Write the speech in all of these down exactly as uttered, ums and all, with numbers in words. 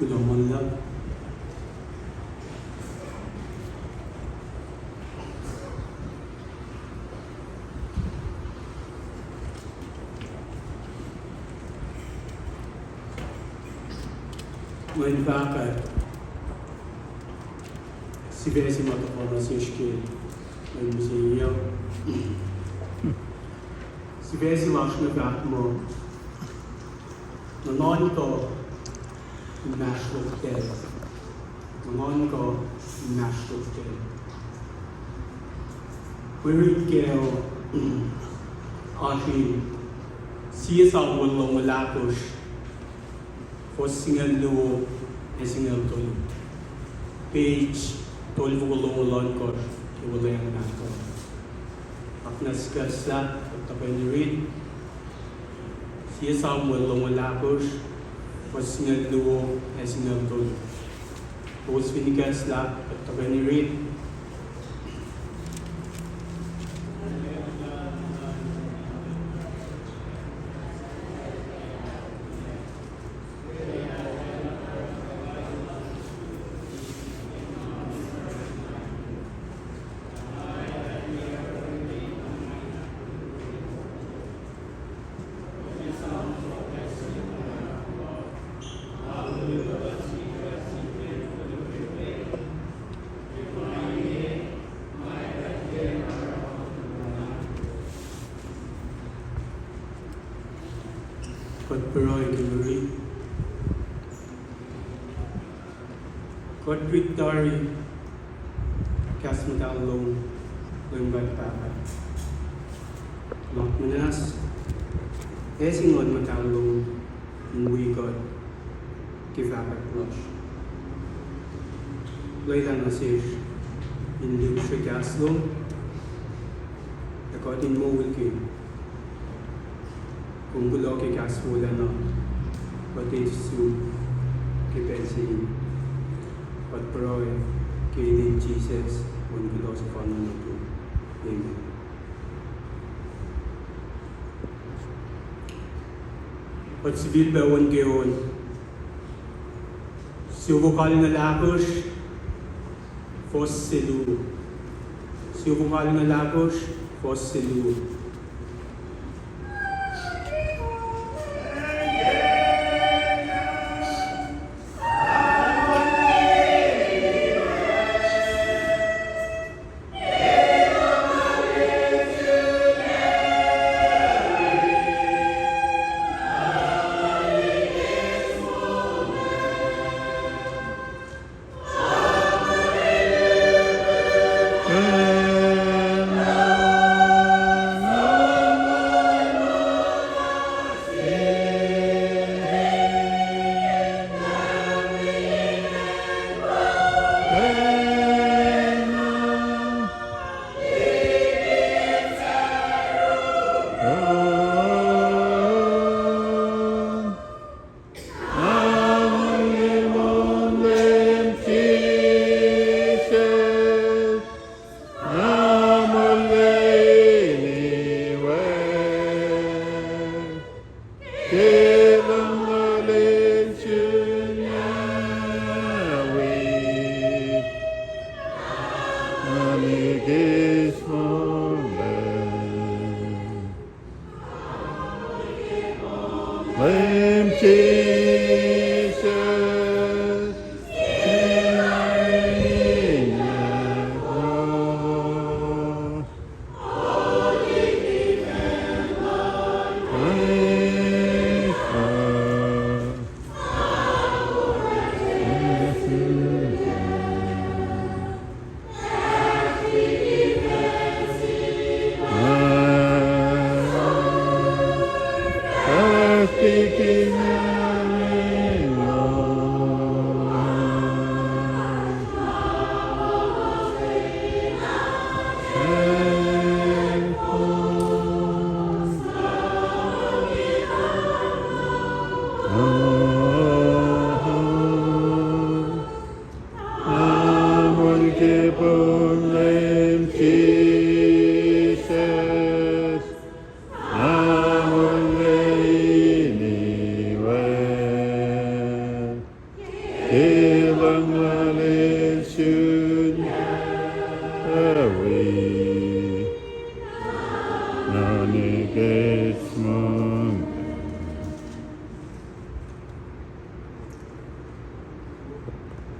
Kuloh ma luhlahp. Nguhn Pahpah, sifac se ma tuhkuh nuh sesr ke lwen mihsenge uh. Sifac se lasr inge fahk muh, nuhnuhnkuh inmahsrlok kac. Nuhnuhnkuh inmahsrlok kac. Mwe rit kac uh oasr in Sie Samuel longoul ahkosr, fuhs singucul luo ac singucul tolu. Page tolfoko longoul ohnkohsr ke Wuhlweacng Mahtuh. Ac nga sikacslah kuht tuhkweni rit. Sie Samuel longoul ahkosr, fuhs singucul luo ac singucul tolu. Kowos fin ikacslah kuht tuhkweni rit. Kuht pruhe ke mwe rit. Kuht rit tari kahs muhtahl lom, Leum God Pahpah. Nuhnak muhnahs, ase Nguhn Muhtahl lom in wi kuht ke fahkwack lasr. Lwelah nuh sesr in lihksreni kahs lom, ac kuht in moulkihn. Kom kuloh ke kahs wolacna kuht eis sum ke pacl se inge. Kuht pruhe ke inen Jisus, Wen kuloh sefanna nuhtum. Amen. Kuht sifilpac on ke on. Siofok alngucul ahkosr, fuhs se luo. Siofok alngucul ahkosr, fuhs se luo. Pangwale sun awi nani kesmang.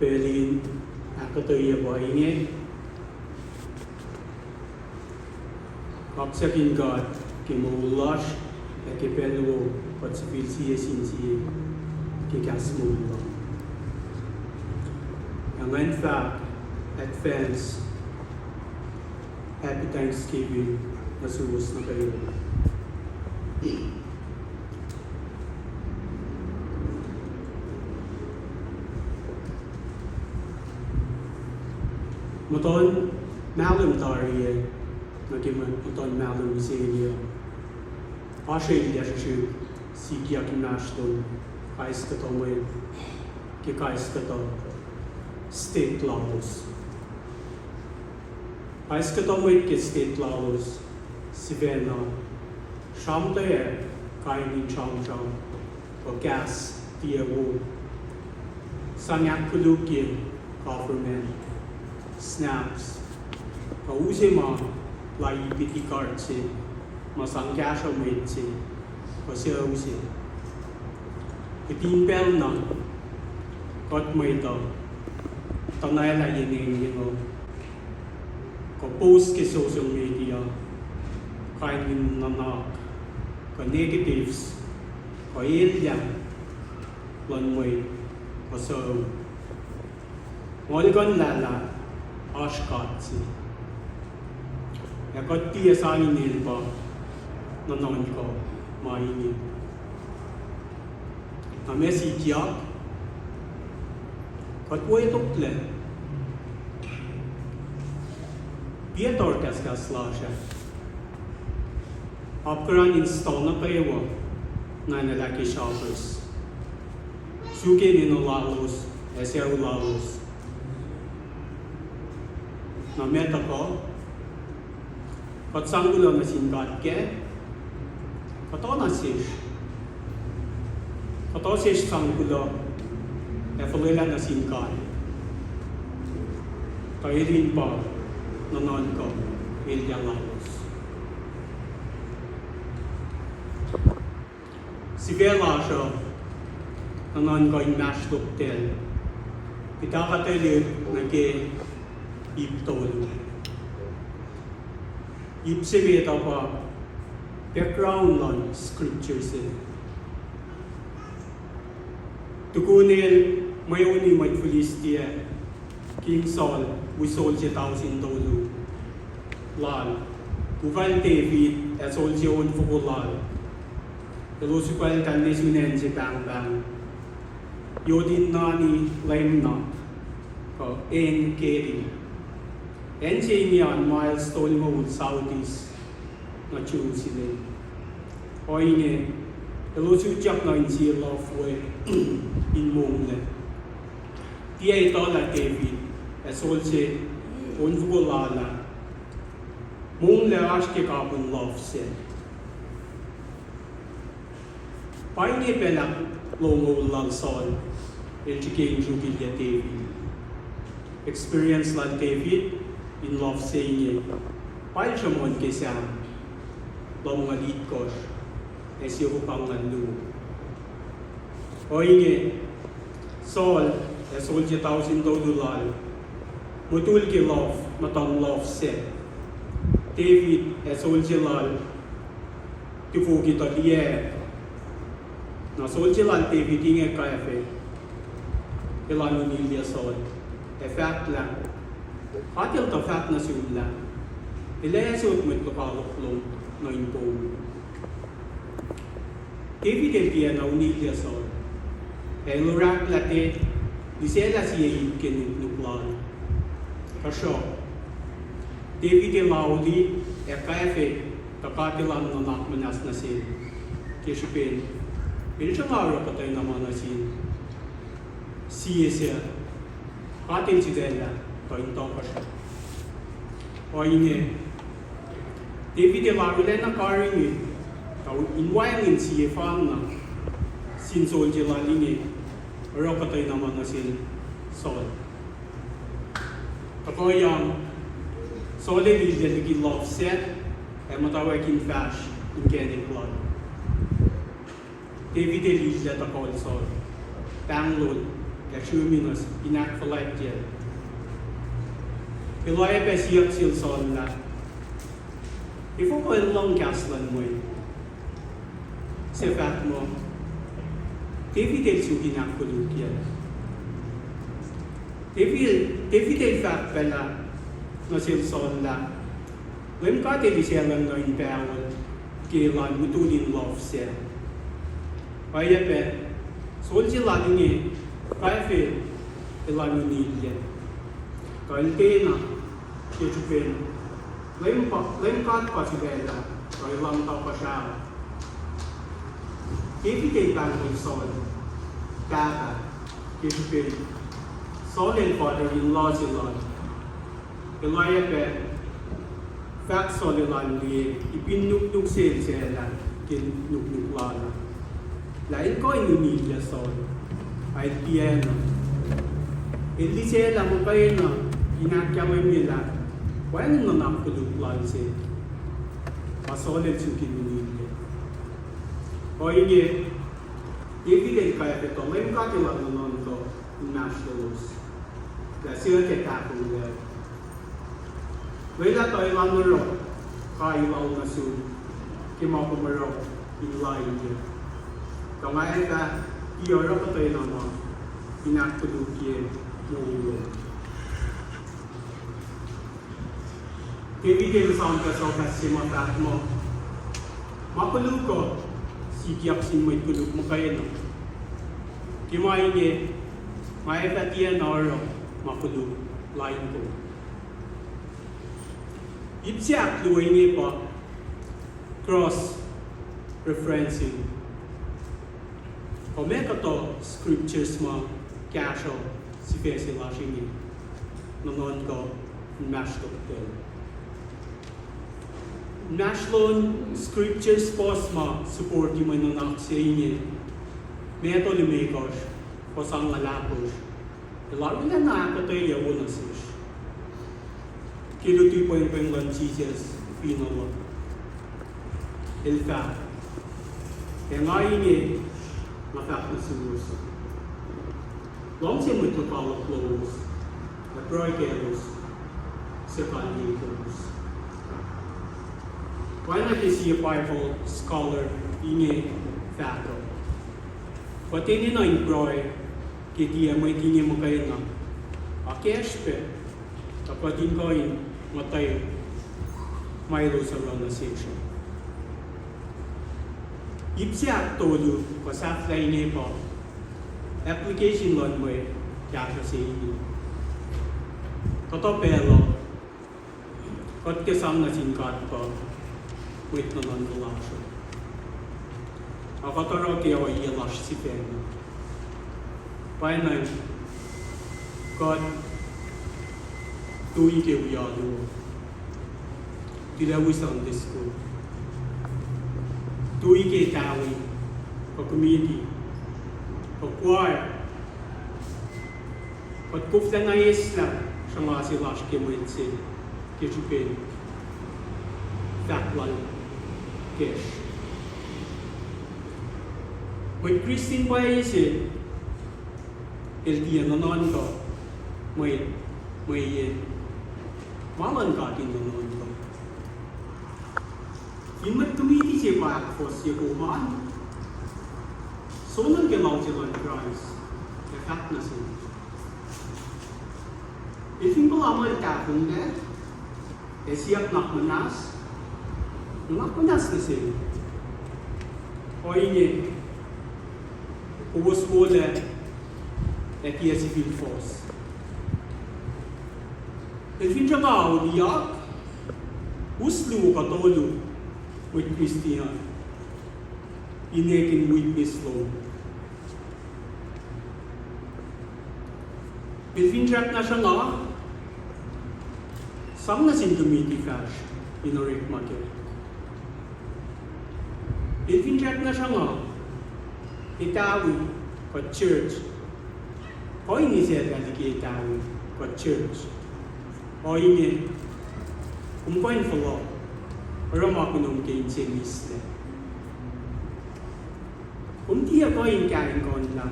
Pacl in ahkuhtweyac pa inge. Kaksakihn God ke moul lasr, ac ke pacl wo kuht sifil sie sin sie ke kahs moul lal. Ac ngan fahk advance Happy Thanksgiving nuh suwos nuh kwewa. Muhtuhn mahlwem tari ah nuh ke muhtuhn mahlwem mihsenge uh, oasr elyah srihsrihk sikyak inmahsrlon kais kuhtuh mwet ke kais kuhtuh state lalos. Kais kuhtuh mwet ke state lalos sifacna sramtweack kain in sramsram kuh kahs tiac wo, sang ahkkolukye government, SNAPs, kuh use ma la EBT card se ma sang kahsruh mwet se kuh sucu se. Kihtin pacl na kuht mwet uh tuhnaclah yen engyeng uh kuh post ke social media kain in nuhnak kuh negatives kuh elyah luhn mwet kuh sucu. Nga muhlkuhnlah lah oasr God se, ac kuht tiac sang inel pa nuhnuhnkuh ma inge. Na ma sikyak, kuht wetoklac tiac tohrkahskahs lasr ah. Apkuhran in stone nuh kwewa na enenuh lah ke shoppers, suk enenuh lalos ac sucu lalos. Na ma tuhkuh, kuht sang kuloh nuh sin God kac? Kuhtuh na sesr, kuhtuh sesr sang kuloh ac fuhlwelah nuh sin God tuh El in pa nuhnuhnkuh elyah lalos. Sifac lasr uh nuhnuhnkuh inmahsrlok tacl, kuht ahkuhtweyac nuh ke ip tolu. Ip se met uh pa background luhn scripture se. Tukun el mweuni mwet Philistia, King Saul wi soldier tausin tolu lal, ukwacl David ac soldier onfoko lal, elos ukwacltahl nuh sun acn se pahngpahng Yot in Nani Lemna, kuh En-gedi. Acn se inge oan miles tolngoul southeast nuh Jerusalem. Ohinge, elos utyak nuh in sie lohf we in monglac. Tiac etuh lah David ac soldier onfoko lal ah monglac oasr ke kapihn lohf sac. Pa inge pacl ahklongoul lal Saul el srihke in sruokilyac David. Experience lal David in lohf se inge pa el sruhmuhn ke Sam lumngaul itkohsr ac siofok angngaul luo. Ohinge, Saul ac soldier tausin tolu lal mutul ke lohf, muhtuhn lohf sac. David ac soldier lal tufoki tuh liyacack. Na soldier lal David inge kafe, elan unilyac Saul ac fahk lah, God El tuh fahk nuh sum lah El ac sot mwet lokoalok lom nuh in poum. David el tiacna unilyac Saul, ac el oraklah te, lisaclah sie ip ke nuknuk lal. Tuhsruhk David el auli ac kafe tuh God El an nuhnak muhnahs nuh sel ke srihpen el sruhnga oruh kuhtwena ma nuh sin sie suc God El sulaclah tuh in tohkohsrah. Ohinge, David el arulacna karihngihn tuh in wacngihn sie fanna sin soldier lal inge oruh kuhtwena ma nuh sel Saul. Tuhkuhyang, Saul el ilyac liki lohf sac, ac muhtwacwacack in fahsr inkacnek lal. David el ilyac tuhkuh Saul, pahnglol, ac sruhmuhn in ahkfuhlwactye. El oacyacpac siyuck sel Saul lah, efuh kuh el lohng kahs luhn mwet suc fahk muh, David el suk in ahkkolukye? David, David el fahk pacna nuh sel Saul lah Leum God El isaclacng nuh inpahl ke elan mutul in lohf sac. Oacyacpac, Saul se lal inge kwacfe elan unilac, kuh el tiacna, ke srihpen Leum pa, Leum God pa sulaclah, kuh elan tohkohsrahi. David el pahngon Saul pahpah, ke srihpen Saul el father-in-law se lal. El oacyacpac fahk Saul elan liye ipin nuknuk se el saclah ke nuknuk lal ah, lah el kuh in unilac Saul, ac el tiacna. El lisaclah muhkwena in ahkkahlwemye lah wacngihn nuhnak koluk lal se, ma Saul el suk in unilac. Ohinge, David el kwacfe tuh Leum God El ac nuhnuhnkuh inmahsrlolos, lah suc ac tahfonglac. Lwelah tuh elan oruh kai lal nuh sum ke ma kom oruh in lainye, tuh nga ac fah tiac oruh kuhtwena ma in ahkkolukye moul lom. David el sang pac suhkahs se ma fahk muh, ma koluk uh sikyak sin mwet koluk muhkwena. Ke ma inge, nga ac fah tiacna oruh ma koluk lain kom. Ip se ahkluo inge pa cross referencing. Kuh meac kuhtuh scriptures ma kahsruh sifac se lasr inge, nuhnuhnkuh inmahsrloktahl. Inmahsrlon scriptures puhs ma support-i mwe nuhnak se inge, Matthew limekohsr, fuhs angngaul ahkosr, el arulacna ahkuhtweyac wo nuh sesr ke luti pwengpweng luhn Jisus fin oruh. El fahk, ac nga inge, nga fahk nuh suwos, luhngse mwet lokoalok lowos, ac pruhe kaclos suc kalyei kowos. Oacna ke sie Bible scholar inge fahk uh, kuht enenuh in pruhe ke tiac mwet inge muhkwena, akacsr pac, tuh kuht in kuh in muhtwacwacack ma elos oruh nuh sesr uh. Ip se ahktolu kuh sahflah inge pa application luhn mwe kahsruh se inge. Kuhtuh pacl uh, kuht ke sang nuh sin God pa mwet nuhnuhnkuh lasr uh, a kuht oruh ke ohiyac lasr sifacna. Pwacyena, kuht tui ke wi alu uh, tilac wi Sunday school, tui ke tawi, kuh committee, kuh choir, kuht koflacna eslah sruhnga se lasr ke mwet se ke srihpen fahk lal kacsr. Mwet Kristin pwacye se el tiac nuhnuhnkuh mwet, mweyen ma luhn God in nuhnuhnkuh. Fin mwet committee se pa ahkfohsye kom an, soenna ke luhngse luhn Kraist ac fahk nuh sel. El fin puhla muh el tahfonglac ac siyuck nuhnak muhnahs, nuhnak muhnahs nuh sel. Ohinge, kowos wolac ac tiac sifil fohs. El fin sruhnga auliyak, us luo kuh tolu mwet Kristin in ekihn witness lom. El fin srackna sruhnga, sang nuh sin committee fahsr in orekma kac. El fin srackna sruhnga, etawi kuh church Kuh in eis lah liki etawi kuh church. Ohinge, kom kuh in fohlohk, oruh ma kunom ke inse mihslac. Kom tiac kuh in kaingkuhnlah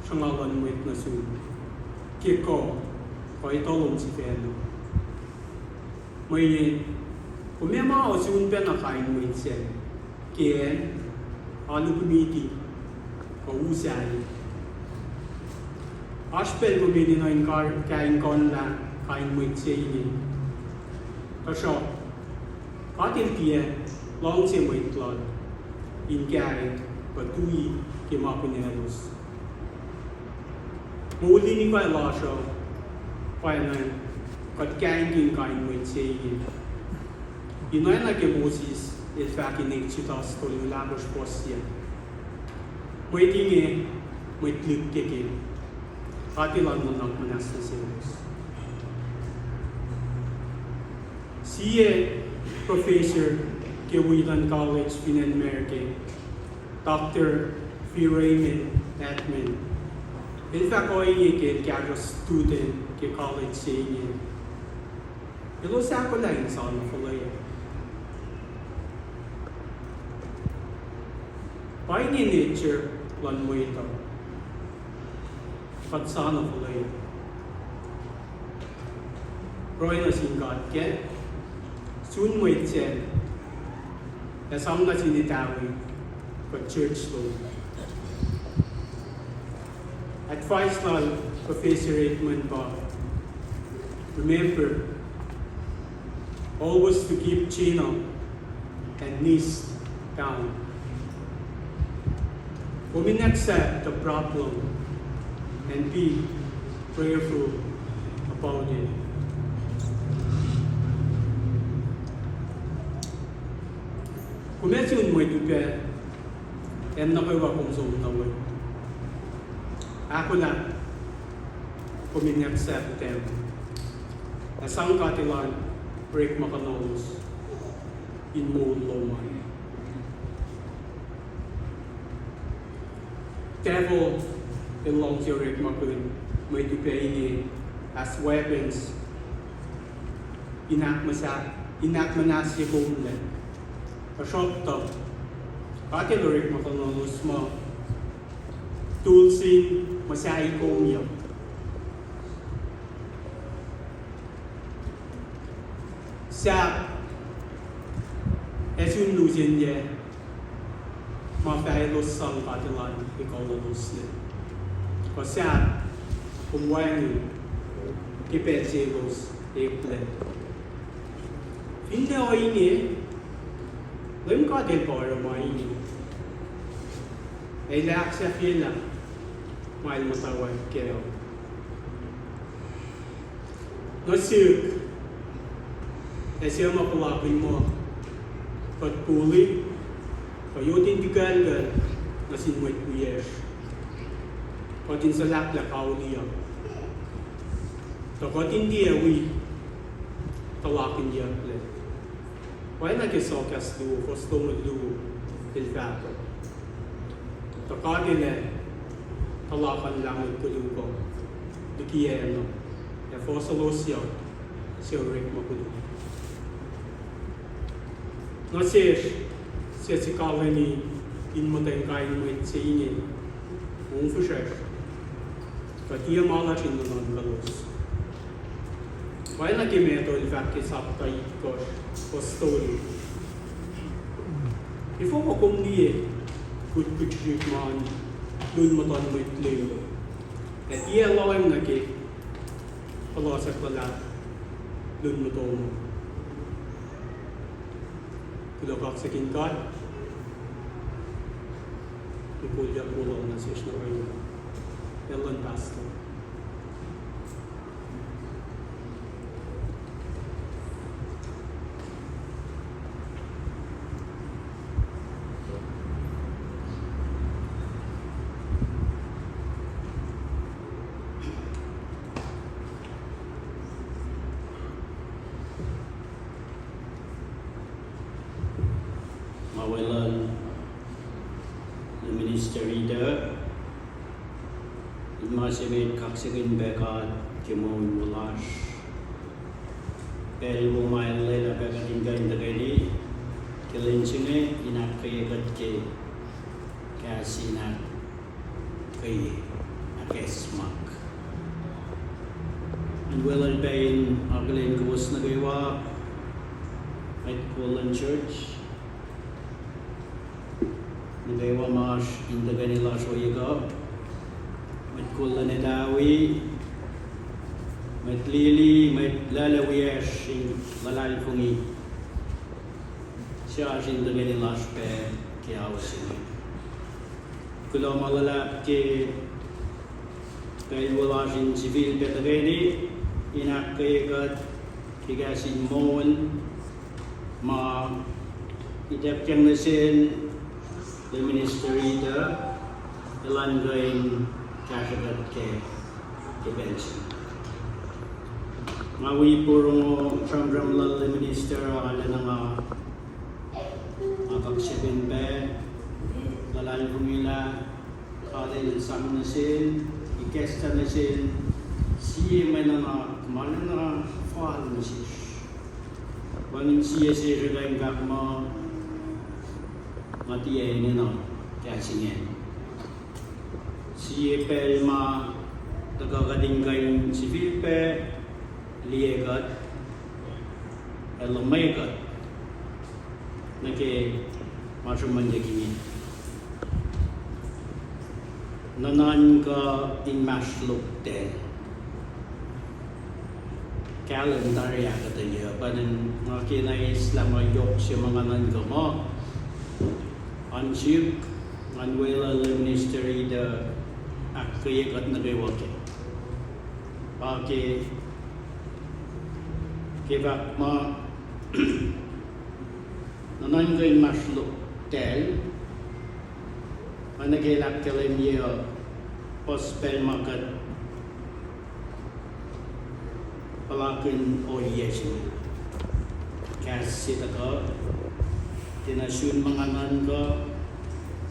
sruhnga luhn mwet nuh sum ke kuh, kuh etuh lom sifacna. Mweyen kom ac ma ohsun pacna kain mwet sac ke acn, alu committee, kuh u sahyac. Oasr pacl kom enenuh in kar-, kaingkuhnlah kain mwet se inge. Tuhsruhk God El tiac luhngse mwet Lal in kaing kuh tui ke ma kunaclos. Moul in ikoac lasr uh pwacnwacng kuht kaingkihn kain mwet se inge. In oacna ke Moses el fahk in Exodus tolngoul ahkosr fuhs se, mwet inge mwet lihkkeke, God El nuhnak muhnahs nuh selos. Sie professor ke Whelan College fin acn America, Doctor Raymond Edman, el fahk ohinge ke el kahsruh student ke college se inge. Elos ahkolah in sa na fuhlweack. Pa inge nature luhn mwet uh. Kuht sa na fuhlweack. Pruhe nuh sin God kac, sun mwet sac, ac sang nuh sin etawi kuh church lom. Advice lal Professor Edman pa, remember, always to keep chin up and knees down. Kom in accept the problem and be prayerful about it. Kom ac sun mwet upac, acn nuh kwewa kom som nuh we. Ahkolah kom in accept them, ac sang God Elan orekmakihnuhlos in moul lom an. Devil el luhngse orekmakihn mwet upac inge as weapons in ahkmuhsa-, in ahkmuhnahsye komlac. Tuhsruhktuh God El orekmakihnuhlos muh tools in muhsahi komyak. Sahp ac sun lusen yac ma fah elos sang God Elan ekuhlloslac. Kuh sahp kom wacngihn ke pacl se elos eklac. Finne ohinge, Leum God El pa oruh ma inge. El ahksahfyelah ma El muhtwacwacack kac. Nuh sihk, ac sie ma puhlakihn muh kuht bully, kuh yot in tikuclkucl nuh sin mwet wiyacsr, kuht in suhlahklahk auliyak, tuh kuht in tiac wi tuhlakihnyucklac. Oacna ke Soakas luo, fuhs longoul luo, el fahk, tuh God El ac tuhlakihnlah mwet koluk uh liki acn uh, ac fohs elos yohk, suc orekma koluk. Nuh sesr, suc sikalweni in muhtweng kain mwet se inge, mongfihsrwacsr, kuh tiac ma lasr in nuhnuhnkuhlos. Oacna ke Matthew el fahk ke sapta itkohsr, fuhs tolu, efuh kom liye kutkut srihsrihk ma luhn muhtuhn mwet leum, ac tiac lohacng nuh ke puhlohsahk luhlahp luhn muhtom? Kuloh kaksakihn God, mukul yak wolacna sesr nuh kwewa. Elan pastor. Ma weluhl, minister leader, in ma Se met, kaksakihn pac God ke moul wo lasr. Pacl wo ma El lwelah pac kuht in kuh in tuhkweni ke lwen se inge in ahkkweye kuht ke kahs in ahkkweye, ahkacsmak. In weluhl pac in akihlen kowos nuh kwewa, mwet kol luhn church, nuh kwewa ma oasr in tuhkweni lasr ohiyac kuh, mwet kol luhn Etawi, mwet Lili, mwet Lalawiyash in luhlahlfongi, suc oasr in tuhkweni lasr pac ke ao se inge. Kuloh ma luhlahp ke pacl wo lasr in sifilpac tuhkweni in ahkkweye kuht ke kahs in moul ma ituckyang nuh sel Lay Minister Ida, elan kuh in kahsruh kuht ke, ke pacl se. Nga wi porongo sramsram lal Lay Minister ah lacna nga, nga kaksakihn pac luhlahlfongi lah God El sang nuh sel, ikacslah nuh sel sie mwe nuhnak ma lacna fal nuh sesr. Wacngihn sie sesr kuh in fahk muh, nga tiac enenuh kahs ingacn. Sie pacl ma tuhkuh kuht in kuh in sifilpac liye kuht, ac luhmwe kuht nuh ke ma sruhmuhnyuck inge. Nuhnuhnkuh inmahsrlok tacl. Kahlwem tari ahkuhtweyac, pa nga kena eislah ma yohk se ma nga nuhnkuh muh, an sihk, ngan weluhl Lay Minister Ida ahkkweye kuht nuh kwewa kac. Pa ke, ke fahk muh, nuhnuhnkuh inmahsrlok tacl, oacna ke el ahkkahlwemye uh, puhs pacl ma kuht puhlakihn ohiyac se inge. Kahs se tuhkuh, tiacna sun ma nga nuhnkuh,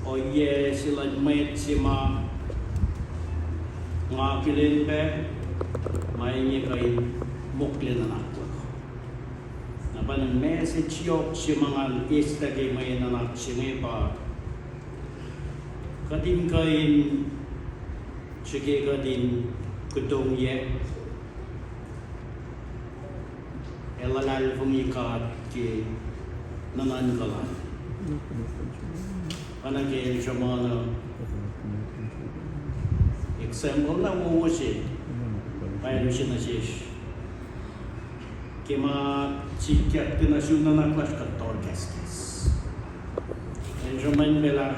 ohiyac se luhn mwet se ma nga akihlen pac, ma inge kuh in mokle nuhnak luhk. Na pa message yohk se ma ngan eislah ke mwe nuhnak se inge pa, kuht in kuh in srihke kuht in kutongyac ac luhlahlfongi God ke nuhnuhnkuh lal. Oacna ke el sruhmuhn example na wowo se pa el use nuh sesr ke ma sikyak ke nuh sun nuhnak lasr kuht tohrkahskahs. El sruhmuhn pac lah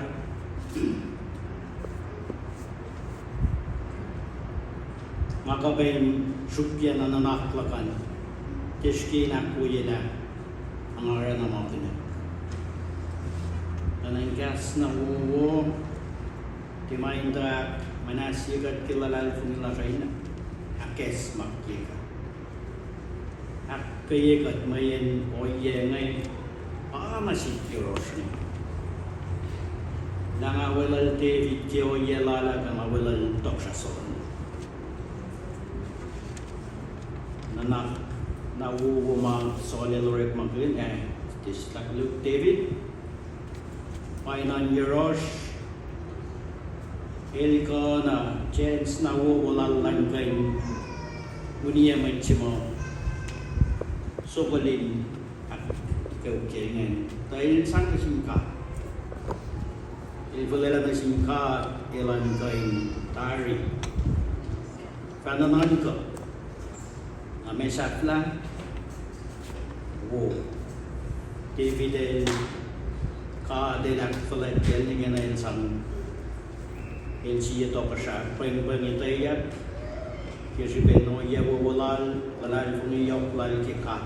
nga kuh pac in sruokyac nuhnak luhk an ke srihke in ahkwoyelah, ac nga oruh na ma kunuhk. Nuhnak kahs na wowo, tiac ma in tuh ahk, muhnahsye kuht ke luhlahlfongi lasr uh in ahkacsmakiye kuht, ahkkweye kuht mweyen ohiyac inge pa na sikyak yohrohsr inge. Lah nga weluhl David ke ohiyac lal ah, kuh nga weluhl tohkohsrah Saul. Nuhnak na wowo ma Saul el orekmakihn ah, tiac sislah koluk David. Pa in oan yohrohsr, el kuh na chance na wowo lal in kuh in uniyac mwet se ma sokol in ahkkweok ke ingacn, tuh el sang nuh sin God. El fuhlwelah nuh sin God elan kuh in tari fah nuhnuhnkuh. Na ma sahflah, wo, David el, God el ahkfuhlwactyacl ingena el sang, el sie tohkohsrah pwengpweng etweyuck ke srihpen ohiyac wowo lal, luhlahlfongi yohk lal ke God.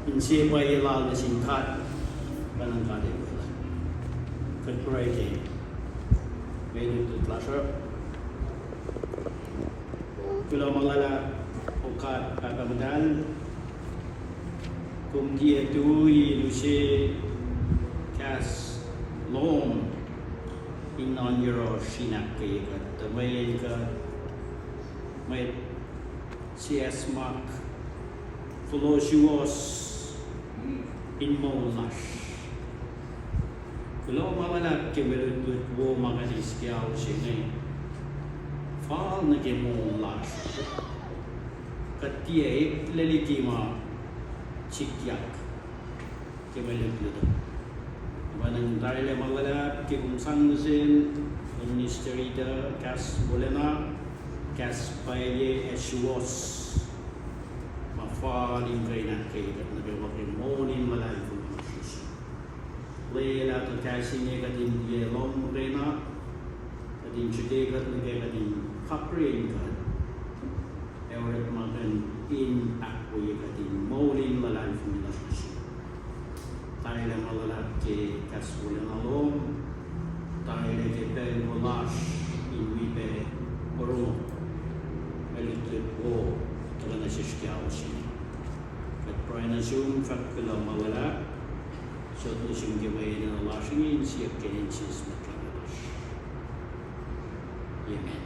Inse pwacye lal nuh sin God, pa na God el fuhlwact. Kuht pruhe ke mwe lutlut lasr uh. Kuloh ma luhlahp, O God Pahpah Muhtahl, kom tiac tui in use kahs lom in oan yohrohsr in ahkkweye kuht, tuh mweyen kuht mwet se acsmak, fohlohk suwohs in moul lasr. Kuloh ma luhlahp ke mwe lutlut wo ma kuht eis ke ao se inge. Fal nuh ke moul lasr, kuht tiac eklac liki ma sikyak ke mwe lutlut uh. Nga pwacnwacng tarilac ma luhlahp ke kom sang nuh sel minister tuh kahs wolacna, kahs pwacye ac suwohs ma fal in kuh in ahkkweye kuht nuh kwewa ke moul in luhlahlfongi lasr. Lwelah tuh kahs inge kuht in liye lohm muhkwena, kuht in srihke kuht nuh ke kuht in kapracn kuht, ac orekmakihn in ahkwoye kuht in moul in luhlahlfongi lasr. Tarilac ma luhlahp ke kahs wolacna lom, tarilac ke pacl wo lasr in wi pac porongo mwe lutlut wo tuhkuh nuh sesr ke ao se inge. Kuht pruhe nuh sum, fahk kuloh ma luhlahp, sot nuh sum ke mwe enenuh lasr inge in siyuck ke inen Jisus Mwet Lahngo lasr. Amen.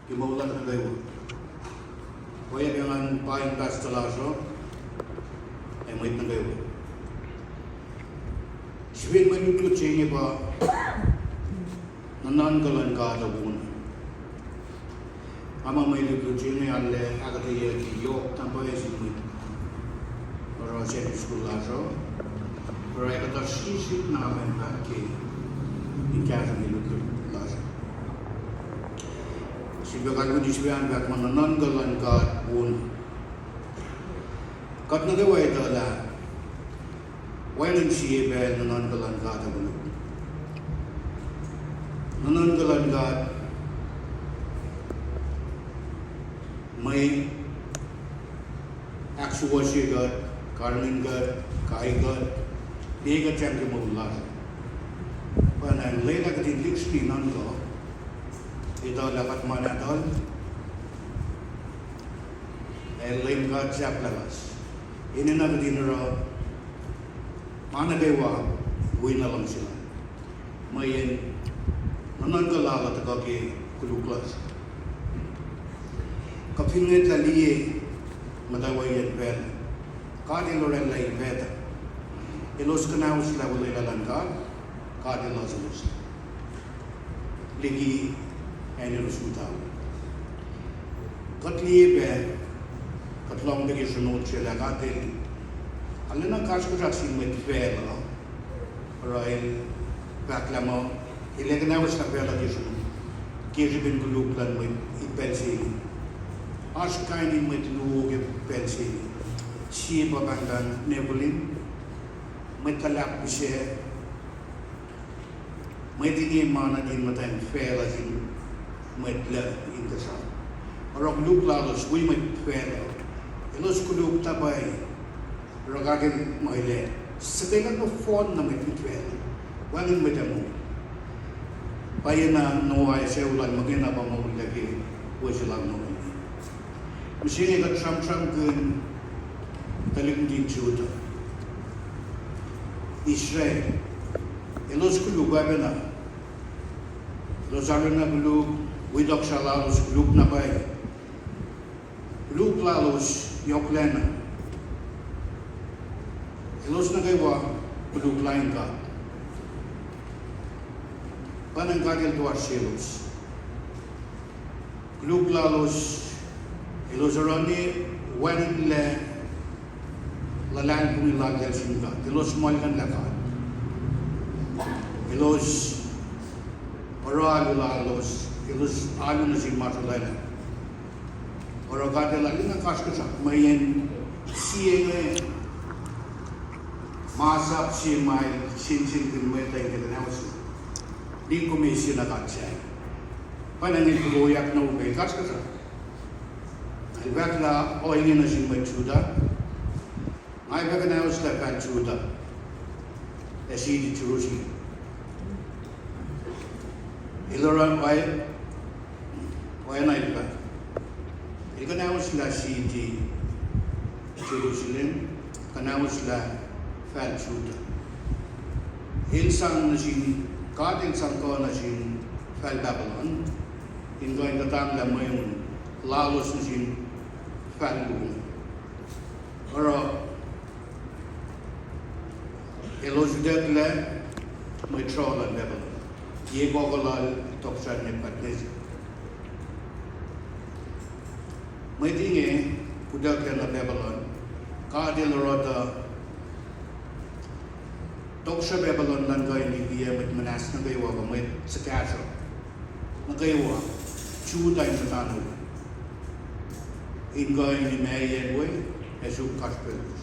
Ke moul lasr nuh kwewa, oacyacpac ngan pain pastor lasr uh ac mwet nuh kwewa. Sifacn mwe lutlut se inge pa nuhnuhnkuh luhn God uh wona. Nga muh mwe lutlut se inge arlac ahkuhtweyac ke yohk na pwacye sin mwet oruh Sunday school lasr uh, oruh ac kuhtuh srihsrihk na pwacye fahk ke in kahsruh mwe lutlut lasr uh. Sifilpac kalweni sifacna fahk muh nuhnuhnkuh luhn God wona. Kuht nuh kwewa etuh lah wacngihn sie pacl nuhnuhnkuh luhn God uh koluk. Nuhnuhnkuh luhn God mwe ahksuwohsye kuht, karihngihn kuht, kai kuht, liye kuht sang ke moul lasr. Pwacnwacng lwelah kuht in lihksreni nuhnkuh, etuh lah kuht ma nahtuhl, ac Leum God sahflah lasr. Enenuh kuht in oruh ma nuh kwewa wi na luhngse Lal, mweyen nuhnuhnkuh Lal uh tuhkuh ke koluk lasr. Kuht fin ngwetlah liye muhtwacwacyacn pacl, God El oraclah in pactuh. Elos kuhnahoslah olwelah luhn God, God El oasr elos liki acn elos muhta we. Kuht liye pac, kuht lohng pac ke sronot se lah God El arulacna kasrkuhsrak sin mwet facluh, oruh El fahk lah muh El ac kuhnahoslah facluh ke sronot, ke srihpen koluk luhn mwet in pacl se inge. Oasr kain in mwet luo ke pacl se inge. Sie pa pahngpahng Nephilim, mwet luhlahp pihsac, mwet inge ma nuhtin muhtwacn facluh sin mwet lucng inkuhsrao. Oruh koluk lalos wi mwet facluh. Elos koluk na pwacye. Oruh God El muh El ac sifacna nohfohn nuh mwet facluh. Wacngihn mwet ac moul. Pwacyena Noah ac sucu lal muhkwena pa moullah ke we se lal Noah. Mihsenge kuht sramsramkihn tuhlihk nuhtin Judah, Israel. Elos koluk oacpacna. Elos arulacna koluk, wi tohkohsrah lalos koluk na pwacye. Koluk lalos yohklacna. Elos nuh kwewa koluk lain God. Pwacnwacng God El toasr selos. Koluk lalos, elos oruh ne wacngihnlac luhlahlfongi laltahl sin God. Elos muhlkuhnlah God. Elos oruh alu lalos, elos alu nuh sin ma srolwaclah. Oruh God El arulacna kasrkuhsrak, mweyen sie inge masap se ma El sensenkihn mwet uh in kuhnahoslah. Lihk kom eis sie na God sahyac. Pwacnwacng El foloyak na upac, El kasrkuhsrak. El fahk lah ohinge nuh sin mwet Judah, nga fah kuhnahoslah fal Judah ac city Jerusalem. El oruh oa-, oacna El fahk. El kuhnahoslah city Jerusalem, kuhnahoslah fal Judah. El sang nuh sin, God El sang kuh nuh sin fal Babylon in kuh in kuhtanglah mweun lalos nuh sin fal luo. Oruh elos utucklac mwet sruoh luhn Babylon, ye koko lal tohkohsrah Nebuchadnezzar. Mwet inge utucklac nuh Babylon, God El oruh tuh tohkohsrah Babylon luhn kuh in likiyac mwet muhnahs nuh kwewa kuh mwet suhkahsruhp nuh kwewa, Judah in muhta nuh we, in kuh in imac we ac suk kasrpaclos.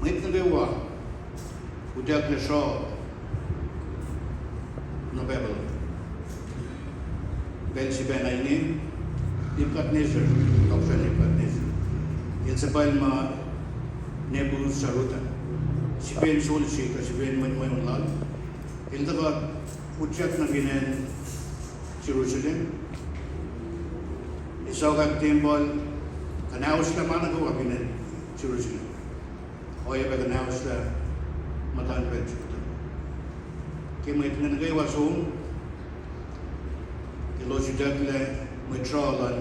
Mwet nuh kwewa utucklac sruoh nuh Babylon. Pacl se pacna inge, Nebuchadnezzar, tohkohsrah Nebuchadnezzar, el suhpwacl ma Nebusaradan, sifacn solse kuh sifacn mwet mweun lal, el tuhkuh utyak nuh fin acn Jerusalem, ac sokwack tempuhl, kuhnahoslah ma nuh kwewa fin acn Jerusalem. Oacyacpac kuhnahoslah muhtuhnfacl Judah. Ke mwet inge nuh kwewa som, elos utucklac mwet sruoh luhn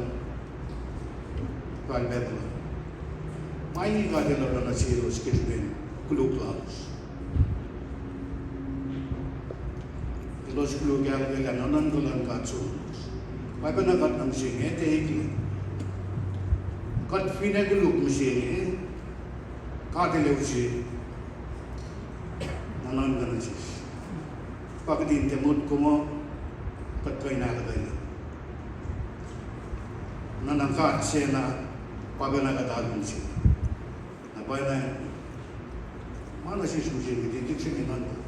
fal Babylon. Ma inge God El oruh nuh selos ke srihpen koluk lalos. Elos koluk ahluhkwelah nuhnuhnkuh luhn God suwohswohs. Pwacpa na kuht nuh mihsenge, tiac eklac. Kuht fin ac koluk mihsenge, God El ac use nuhnuhnkuh nuh sesr. Pa kuht in tiac motko muh kuht kuh in ahluhkwelah. Na, na God se na, pwacpa na kuht alu mihsenge. Na pwacna, ma nuh sesr mihsenge, tiac lihksreni nuhnkuh.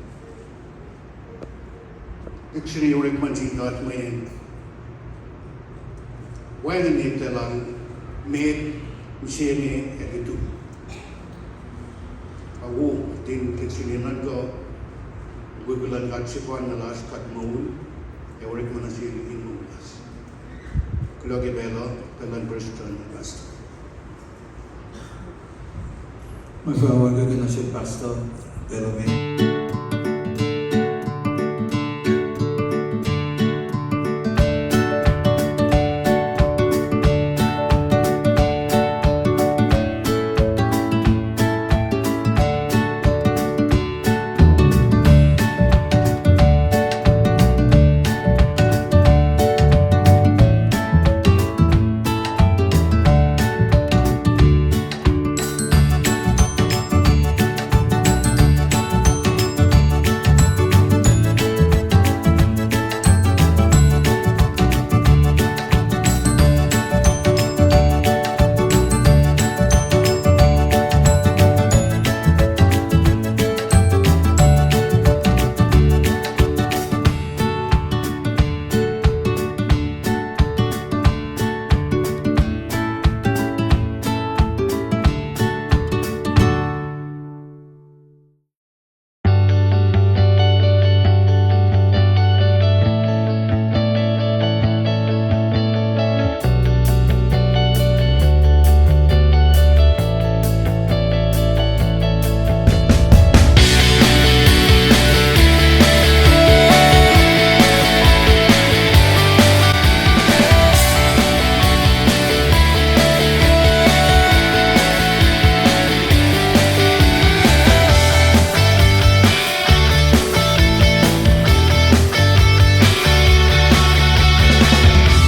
Lihksreni orekma sin God mweyen wacngihn eklac lal met, mihsenge, ac lutu. Ac wo, kuht in lihksreni nuhnkuh, mukwikwi luhn God sefanna lasr kuht moul, ac orekma nuh sel in moul lasr. Kuloh ke pacl uh, pacl luhn prestuhn, pastor. Mwe fahkwack nuh sel pastor, pacl uh met.